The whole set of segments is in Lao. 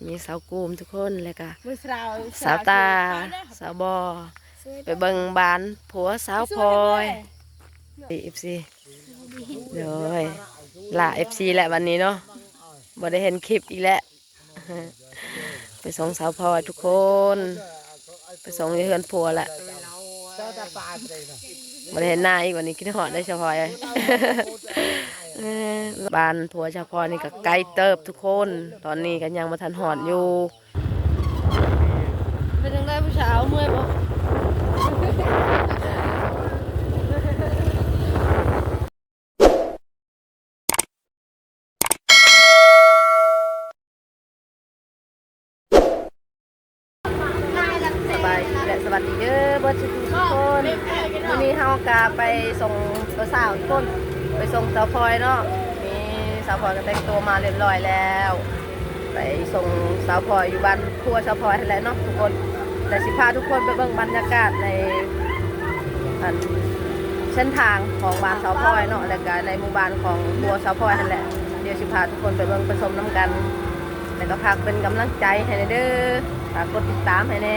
ມີສາວກູມທຸກຄົນ ແລ້ວກະສາວຕາ ສາວບໍ ໄປເບິ່ງບ້ານຜົວສາວພອຍ ເອັຟຊີ ໂດຍ ລາເອັຟຊີແຫຼະ ບັດນີ້ເນາະ ບໍ່ໄດ້ເຫັນຄລິບອີກແລ້ວ. ໄປສົ່ງສາວພອຍທຸກຄົນ ໄປສົ່ງຢູ່ເຮືອນຜົວແຫຼະ ບໍ່ໄດ້ເຫັນໜ້າອີກ ວັນນີ້ຄິດຮອດເດ້ສາວພອຍເອີຍ. ບ້ານຜົວສາວພອຍນີ້ກໍໄກເຕີບທຸກຄົນ ຕອນນີ້ກໍຍັງບໍ່ທັນຮອດຢູ່. ເປັນຈັ່ງໃດຜູ້ສາວ ເມື່ອຍບໍ່? ສະບາຍດີ ແລະ ສະຫວັດດີເດີ ເບິດສຸກທຸກຄົນ. ມື້ນີ້ເຮົາກະໄປສົ່ງສາວໆ ທຸກຄົນ ໄປສົ່ງສາວພອຍເນາະ. ນີ້ສາວພອຍກໍແຕ່ງຕົວມາຮຽບຮ້ອຍແລ້ວ ໄປສົ່ງສາວພອຍຢູ່ບ້ານຜົວສາວພອຍຫັ້ນແຫຼະເນາະທຸກຄົນ. ແລະ ຊິພາທຸກຄົນໄປເບິ່ງບັນຍາກາດໃນ ອັນ ເສັ້ນທາງຂອງບ້ານສາວພອຍເນາະ ແລ້ວກະໃນໝູ່ບ້ານຂອງຜົວສາວພອຍຫັ້ນແຫຼະ. ດຽວຊິພາທຸກຄົນໄປເບິ່ງໄປຊົມນຳກັນ ແລ້ວກະຝາກເປັນກຳລັງໃຈໃຫ້ແດ່ເດີ ຝາກກົດຕິດຕາມໃຫ້ແດ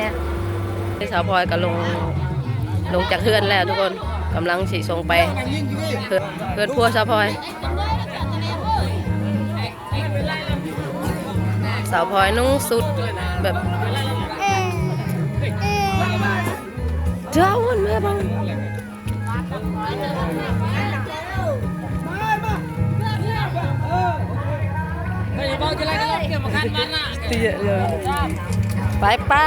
່. ສາວພອຍກະລົງ ລົງຈາກເຮືອນແລ້ວທຸກຄົນ ກຳລັງຊິສົ່ງໄປເຮືອນ ເຮືອນຜົວສາວພອຍ. ສາວພອຍນຸ່ງຊຸດແບບ ເຈົ້າ ແມ່ເບິ່ງ ໄປໆ ປາ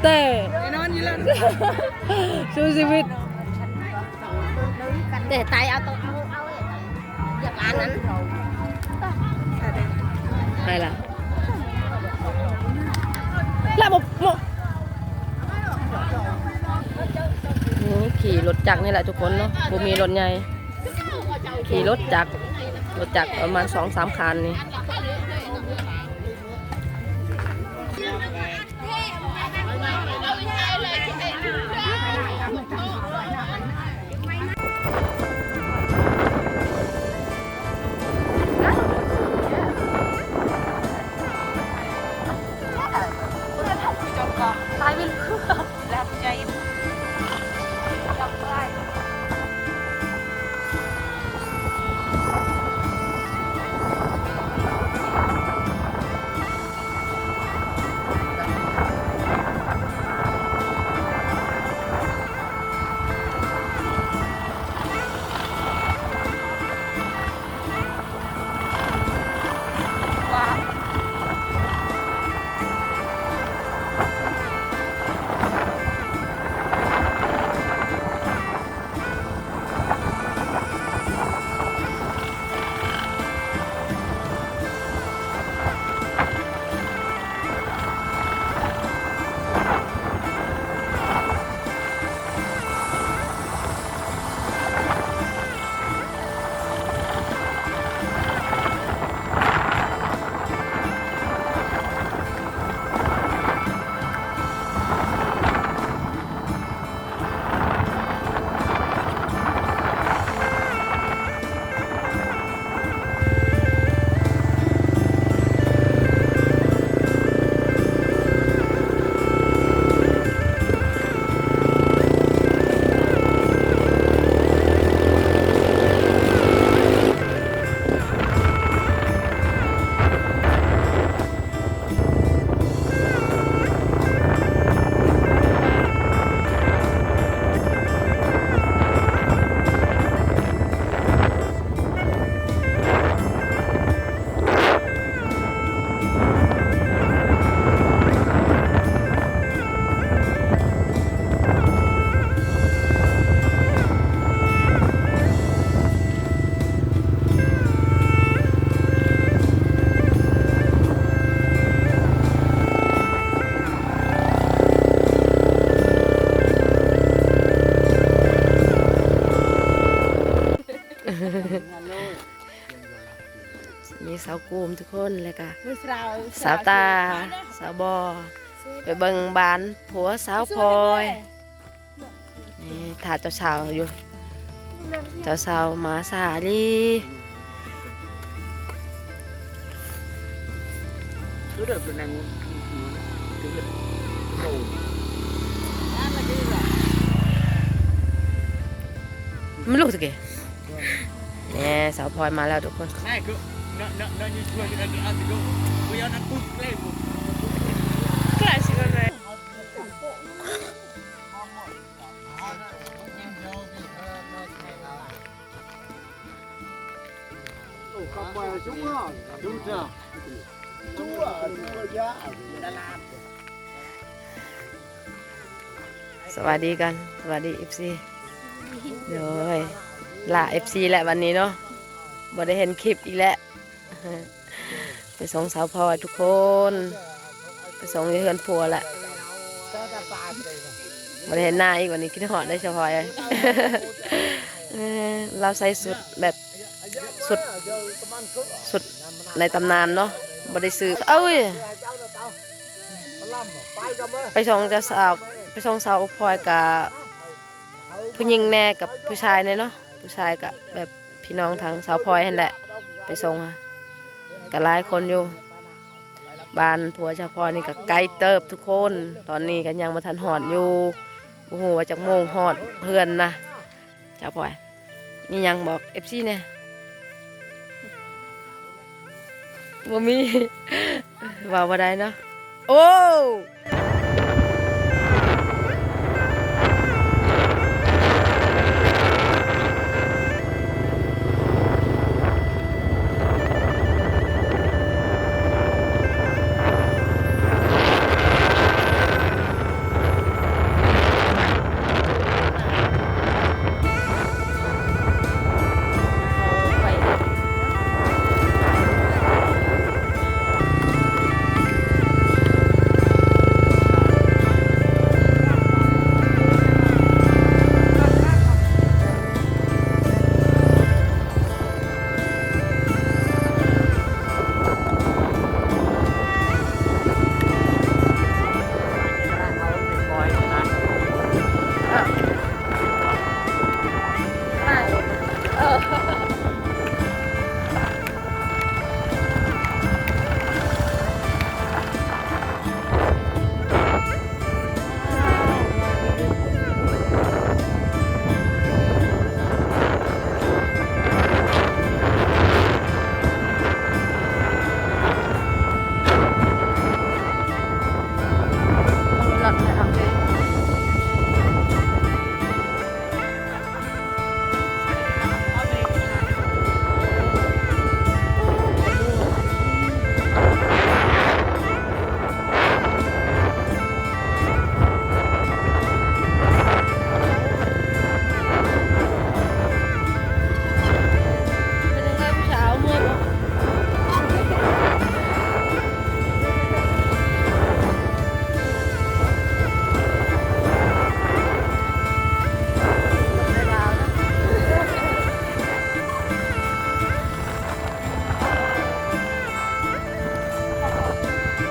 ເຕີ ແນ່ນອນຢູ່ແລ້ວ ສູ້ຊີວິດ ແຕ່ຕາຍເອົາໂຕ ເອົາ ເອົາ ຢາກອ່ານນັ້ນ ໃຜລະ ລະບົບ ໂອ້ ຂີ່ລົດຈັກນີ້ແຫຼະທຸກຄົນເນາະ ບໍ່ມີລົດໃຫຍ່ ຂີ່ລົດຈັກ ລົດຈັກປະມານສອງສາມຄັນນີ້. ມີສາວກູມທຸກຄົນ ແລ້ວກະສາວຕາ ສາວບໍ ໄປເບິ່ງບ້ານຜົວສາວພອຍ. ນີ້ຖ້າເຈົ້າສາວຢູ່ ເຈົ້າສາວມາສາລີ. ມັນລູກຕະເກ ແນ່ ສາວພອຍມາແລ້ວທຸກຄົນ. ສະບາຍດີກັນ ສະບາຍດີ ເອັຟຊີ ໂດຍ ລາ ເອັຟຊີ ແຫຼະ ວັນນີ້ເນາະ ບໍ່ໄດ້ເຫັນຄລິບອີກແລ້ວ. ໄປສົ່ງສາວພອຍທຸກຄົນ ໄປສົ່ງຢູ່ເຮືອນຜົວລະ ບໍ່ໄດ້ເຫັນໜ້າອີກ ວັນນີ້ຄິດຮອດເດ້ສາວພອຍ. ເອີ ລາວໃສ່ຊຸດແບບ ຊຸດ ຊຸດໃນຕຳນານເນາະ ບໍ່ໄດ້ຊື້. ເອີຍ ໄປສົ່ງເຈົ້າສາວ ໄປສົ່ງສາວພອຍກະຜູ້ຍິງແດ່ກັບຜູ້ຊາຍແດ່ເນາະ ຜູ້ຊາຍກະແບບ ພີ່ນ້ອງທາງສາວພອຍຫັ້ນແຫຼະ ໄປສົ່ງ ກະຫຼາຍຄົນຢູ່. ບ້ານຜົວສາວພອຍນີ້ກະໄກເຕີບທຸກຄົນ ຕອນນີ້ກະຍັງບໍ່ທັນຮອດຢູ່ ບໍ່ຮູ້ວ່າຈັກໂມງຮອດເຮືອນນະ. ສາວພອຍ ມີຫຍັງບອກ ເອັຟຊີ ແດ່? ບໍ່ມີ ເວົ້າບໍ່ໄດ້ເນາະ. ໂອ້!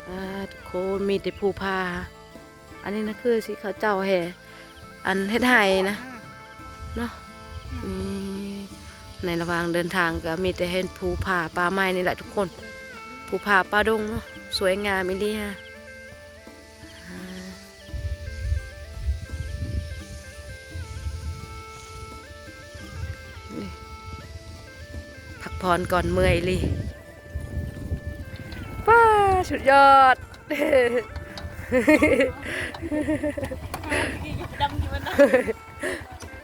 ອ່າ ທຸກຄົນ ມີແຕ່ພູຜາ ອັນນີ້ນະ ຄືຊິເຂົາເຈົ້າແຫ່ ອັນເຮັດໄຮ່ນະເນາະ. ນີ້ ໃນລະຫວ່າງເດີນທາງກະມີແຕ່ເຫັນພູຜາປ່າໄມ້ນີ້ແຫຼະທຸກຄົນ ພູຜາປ່າດົງເນາະ ສວຍງາມອີ່ຫຼີ. ອ່າ ນີ້ ພັກຜ່ອນກ່ອນ ເມື່ອຍອີ່ຫຼີ. ປ້າ ສຸດຍອດ.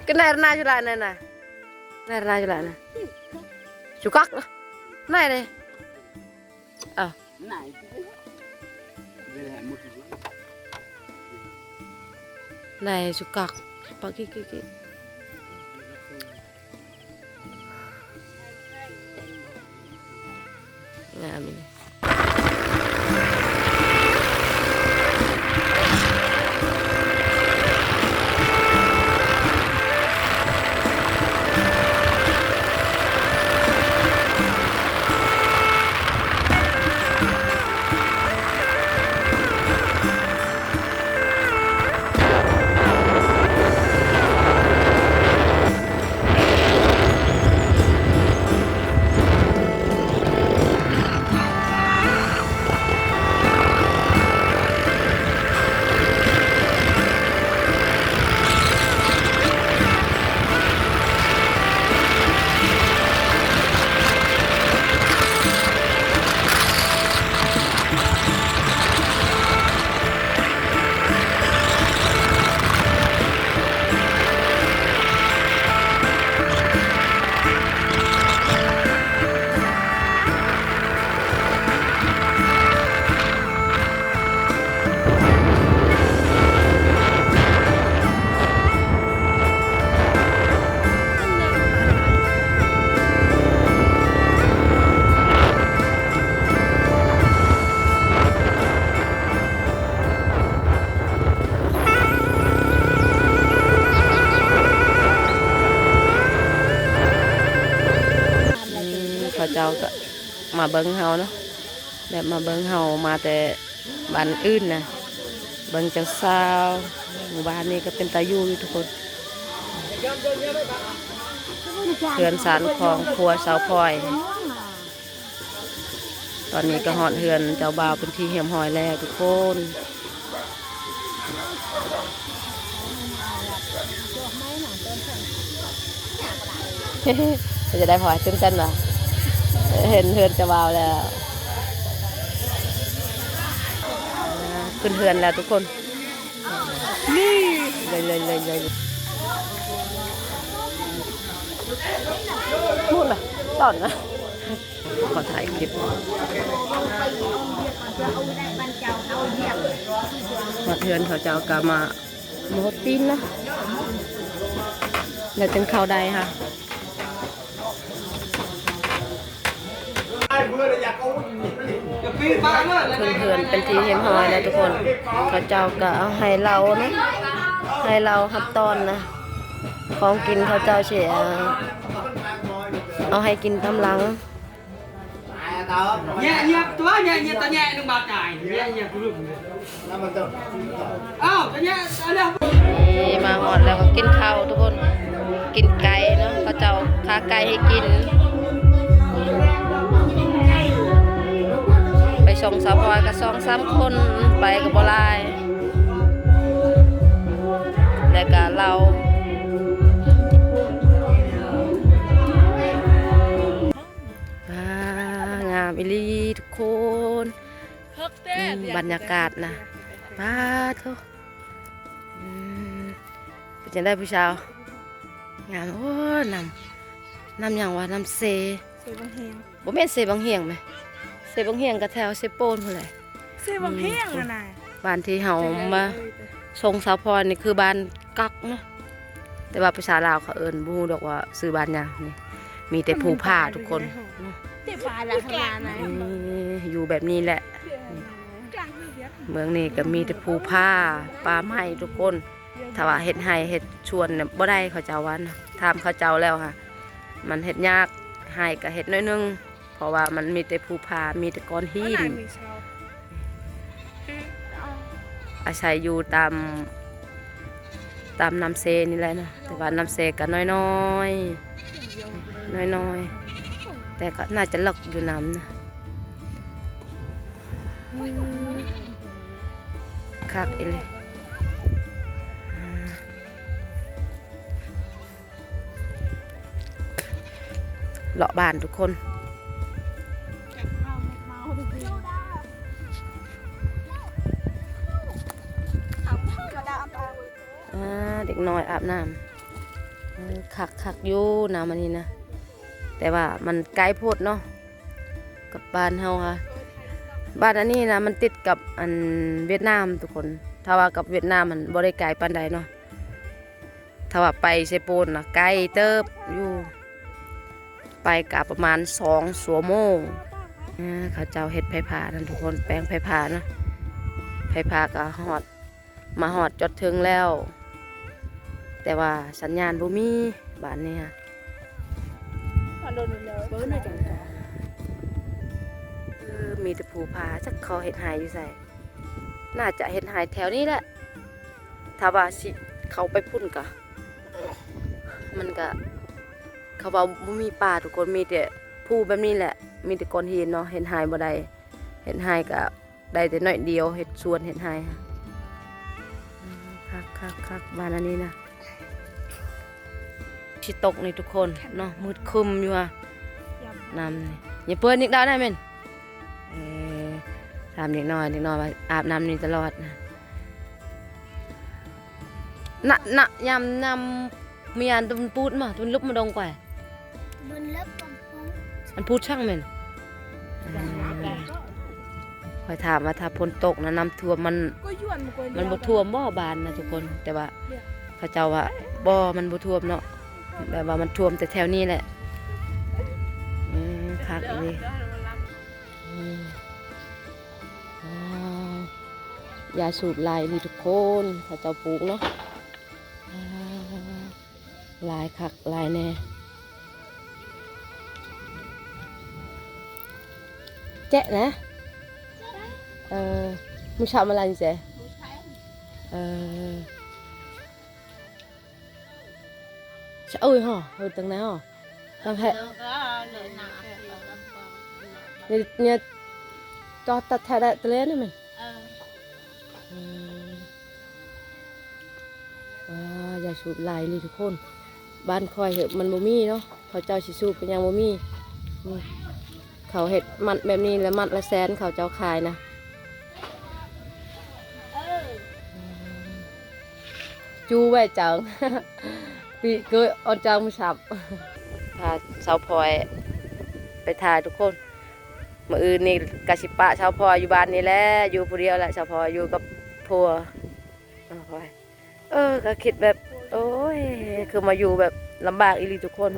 ກະນາຍລະນາຈຸລານະນະ ນາຍລະນາຈຸລານະ ສຸກັກນາຍເດ. ອ້າວ ນາຍສຸກັກ ປາກິກິກິ ງາມອີ່ຫຼີ. ເ ເຂົາກໍມາເບິ່ງເຮົາເນາະ ແບບມາເບິ່ງເຮົາ ມາແຕ່ບ້ານອື່ນນະ ເບິ່ງເຈົ້າສາວ. ໝູ່ບ້ານນີ້ກໍເປັນຕາຢູ່ຢູ່ທຸກຄົນ ເຮືອນຊານຂອງຄົວສາວພອຍ. ຕອນນີ້ກໍຮອດເຮືອນເຈົ້າບ່າວເປັນທີ່ຮຽບຮ້ອຍແລ້ວທຸກຄົນ. ເປັນຈັ່ງໃດພອຍ? ຕື່ນເຕັ້ນບໍ່? ເຫັນເຮືອນເຈົ້າບ່າວແລ້ວ. ອ່າ ຂຶ້ນເຮືອນແລ້ວທຸກຄົນ. ນີ້ ເລີຍໆໆໆ ພຸ້ນນະ ຕອນນະ ຂໍຖ່າຍຄລິບ. ຮອດເຮືອນເຂົາເຈົ້າກໍມາ ບໍ່ຮອດຕີນນະ ແລ້ວຈຶ່ງເຂົ້າໄດ້ຫະ. ຂຶ້ນເຮືອນເປັນທີ່ຮຽບຮ້ອຍແລ້ວທຸກຄົນ. ເຂົາເຈົ້າກໍເອົາໃຫ້ເຫຼົ້ານະ ໃຫ້ເຫຼົ້າຮັບຕ້ອນນະ ຂອງກິນເຂົາເຈົ້າຊິເອົາໃຫ້ກິນຕາມຫຼັງ. ແຍະ ແຍະຕົວະ ແຍະ ແຍະຕົວະ ແຍະໜຶ່ງບາດຕາຍ ແຍະ ແຍະ ອ້າວ ກໍແຍະ ເອົາແລ້ວ. ນີ້ມາຮອດແລ້ວກໍກິນເຂົ້າທຸກຄົນ ກິນໄກ່ເນາະ ເຂົາເຈົ້າຂ້າໄກ່ໃຫ້ກິນ. ໄປສົ່ງສາວພອຍກໍສອງສາມຄົນ ໄປກໍບໍ່ຫຼາຍ ແລ້ວກໍເຫຼົ້າ. ອ່າ ງາມອີ່ຫຼີທຸກຄົນ. ຄັກແທ້ ອືມ ບັນຍາກາດນະ ປາດໂທ້ ອືມ ເປັນຈັ່ງໃດຜູ້ສາວ? ງາມ. ໂອ້ ນ້ຳ ນ້ຳຫຍັງວະ? ນ້ຳເຊ ເຊບັງຮຽງ. ບໍ່ແມ່ນເຊບັງຮຽງແມະ ເຊບັງຮຽງກໍແຖວເຊໂປນພຸ້ນແຫຼະ. ເຊບັງຮຽງ ອືມ ຫັ້ນນະ ບ້ານທີ່ເຮົາມາສົ່ງສາວພອນນີ້ຄືບ້ານກັກເນາະ ແຕ່ວ່າພາສາລາວເຂົາເອີ້ນ ບໍ່ຮູ້ດອກວ່າຊື່ບ້ານຫຍັງ. ນີ້ມີແຕ່ພູຜາທຸກຄົນ ເອີ ຢູ່ແບບນີ້ແຫຼະ ເມືອງນີ້ກໍມີແຕ່ພູຜາ ປ່າໄມ້ທຸກຄົນ. ຖ້າວ່າເຮັດໄຮ່ເຮັດສວນນະບໍ່ໄດ້ ເຂົາເຈົ້າວ່ານະ ຖາມເຂົາເຈົ້າແລ້ວຫະ ມັນເຮັດຍາກ. ໄຮ່ກໍເຮັດໜ້ອຍໜຶ່ງ ເພາະວ່າມັນມີແຕ່ພູຜາ ມີແຕ່ກ້ອນຫີນ ອາໄສຢູ່ຕາມ ຕາມນ້ຳເຊນີ້ແຫຼະເນາະ ແຕ່ວ່ານ້ຳເຊກໍນ້ອຍໆ ນ້ອຍໆ ແຕ່ກໍໜ້າຈະເລິກຢູ່ນ້ຳນະ. ຄັກອີ່ຫຼີ. ເລາະບ້ານທຸກຄົນ ອ່າ ເດັກນ້ອຍອາບນ້ຳ ເອີ ຄັກ ຄັກຢູ່ນ້ຳອັນນີ້ນະ ແຕ່ວ່າມັນໄກໂພດເນາະ ກັບບ້ານເຮົາຫະ. ບ້ານອັນນີ້ນະ ມັນຕິດກັບອັນຫວຽດນາມທຸກຄົນ ຖ້າວ່າກັບຫວຽດນາມມັນບໍ່ໄດ້ໄກປານໃດເນາະ. ຖ້າວ່າໄປເຊໂປນນະ ໄກເຕີບຢູ່ ໄປກະປະມານສອງຊົ່ວໂມງ. ເອີ ເຂົາເຈົ້າເຮັດໄຟຟ້ານັ້ນທຸກຄົນ ແປງໄຟຟ້ານະ ໄຟຟ້າກະຮອດ ມາຮອດຈອດເທິງແລ້ວ ແຕ່ວ່າສັນຍານບໍ່ມີບ້ານນີ້ຫະ. ເອີ ມີແຕ່ພູຜາ ຈັກເຂົາເຮັດໄຮ່ຢູ່ໃສ? ໜ້າຈະເຮັດໄຮ່ແຖວນີ້ແຫຼະ. ຖ້າວ່າຊິເຂົ້າໄປພຸ້ນກະ ມັນກະ ເຂົາວ່າບໍ່ມີປ່າທຸກຄົນ ມີແຕ່ພູແບບນີ້ແຫຼະ ມີແຕ່ກ້ອນຫີນເນາະ ເຮັດໄຮ່ບໍ່ໄດ້ ເຮັດໄຮ່ກະໄດ້ແຕ່ໜ້ອຍດຽວ ເຮັດສວນເຮັດໄຮ່. ອືມ ຄັກໆໆ ບ້ານອັນນີ້ນະ. ຊິຕົກນີ້ທຸກຄົນເນາະ ມືດຄຶ້ມຢູ່ຫະ ນ້ຳນີ້ ຢ່າເປີດອີກດາວນະແມ່ນ. ເອີ ຖາມເດັກນ້ອຍ ເດັກນ້ອຍວ່າອາບນ້ຳນີ້ຕະຫຼອດນະ ນະ ນະ ຍາມນ້ຳມີອັນຕຸນປູດມາ ຕຸນລຸບມາດົງກວ່າ ບຸນເລິບ ອັນພູດຊ່າງແມ່ນ. ຂ້ອຍຖາມວ່າຖ້າຝົນຕົກນະ ນ້ຳຖ້ວມມັນ ມັນບໍ່ຖ້ວມບໍ່ບ້ານນະທຸກຄົນ ແຕ່ວ່າເຂົາເຈົ້າວ່າບໍ່ ມັນບໍ່ຖ້ວມເນາະ ແບບວ່າມັນຖ້ວມແຕ່ແຖວນີ້ແຫຼະ. ເອີ ຄັກອີ່ຫຼີ. ອືມ ວ້າວ ຢາສູບຫຼາຍອີ່ຫຼີທຸກຄົນ ເຂົາເຈົ້າປູກເນາະ. ວ້າວ ຫຼາຍຄັກຫຼາຍແນ່. ແຈະນະ. ເອີ ມື້ເຊົ້າມາລາຍແຈະ. ເອີ ຊະເອີຍ ເຮົາເຮັດຈັ່ງໃດເຮົາ ຕັ້ງແທ້. ເອີ ເນາະ ເນາະ ຈອດຕັດແທ້ໄດ້ຕະແລນີ້ແມ່ນ. ເອີ ເອີ ວ້າ ຢາສູບຫຼາຍອີ່ຫຼີທຸກຄົນ. ບ້ານຂ້ອຍເຫະ ມັນບໍ່ມີເນາະ ເຂົາເຈົ້າຊິສູບກໍຍັງບໍ່ມີ. ນີ້ ເຂົາເຮັດມັດແບບນີ້ລະມັດລະແສນ ເຂົາເຈົ້າຂາຍນະ. ຈູໄວ້ຈັງ ປີເກີດອອນຈັງມືສັບ ພາສາວພອຍໄປຖ່າຍທຸກຄົນ. ມື້ອື່ນນີ້ກະຊິປະສາວພອຍຢູ່ບ້ານນີ້ແຫຼະ ຢູ່ຜູ້ດຽວແຫຼະ ສາວພອຍຢູ່ກັບຜົວ. ເອີ ກະຄິດແບບ ໂອ້ຍ ຄືມາຢູ່ແບບລຳບາກອີ່ຫຼີທຸກຄົນ.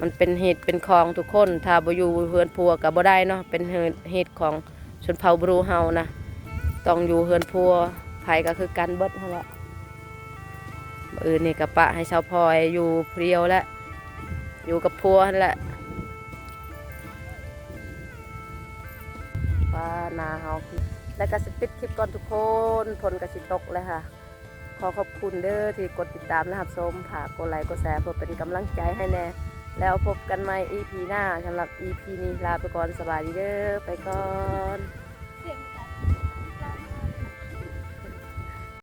ມັນເປັນຮີດເປັນຄອງທຸກຄົນ ຖ້າບໍ່ຢູ່ເຮືອນຜົວກະບໍ່ໄດ້ເນາະ ເປັນຮີດ ຮີດຂອງຊົນເຜົ່າບຣູເຮົານະ ຕ້ອງຢູ່ເຮືອນຜົວ ໃຜກະຄືກັນເບິດຫັ້ນແຫຼະ. ມື້ອື່ນນີ້ກະປະໃຫ້ສາວພອຍຢູ່ຜູ້ດຽວແຫຼະ ຢູ່ກັບຜົວຫັ້ນແຫຼະ. ວ່າໜ້າເຮົາ ແລ້ວກະຊິປິດຄລິບກ່ອນທຸກຄົນ ຝົນກະຊິຕົກແລ້ວຫະ. ຂໍຂອບຄຸນເດີທີ່ກົດຕິດຕາມ ແລະ ຮັບຊົມ. ຝາກກົດໄລກົດແຊເພື່ອເປັນກຳລັງໃຈໃຫ້ແດ່ ແລ້ວພົບກັນໃໝ່ອີພີໜ້າ. ສຳລັບອີພີນີ້ລາໄປກ່ອນ ສະບາຍດີເດີ. ໄປກ່ອນ.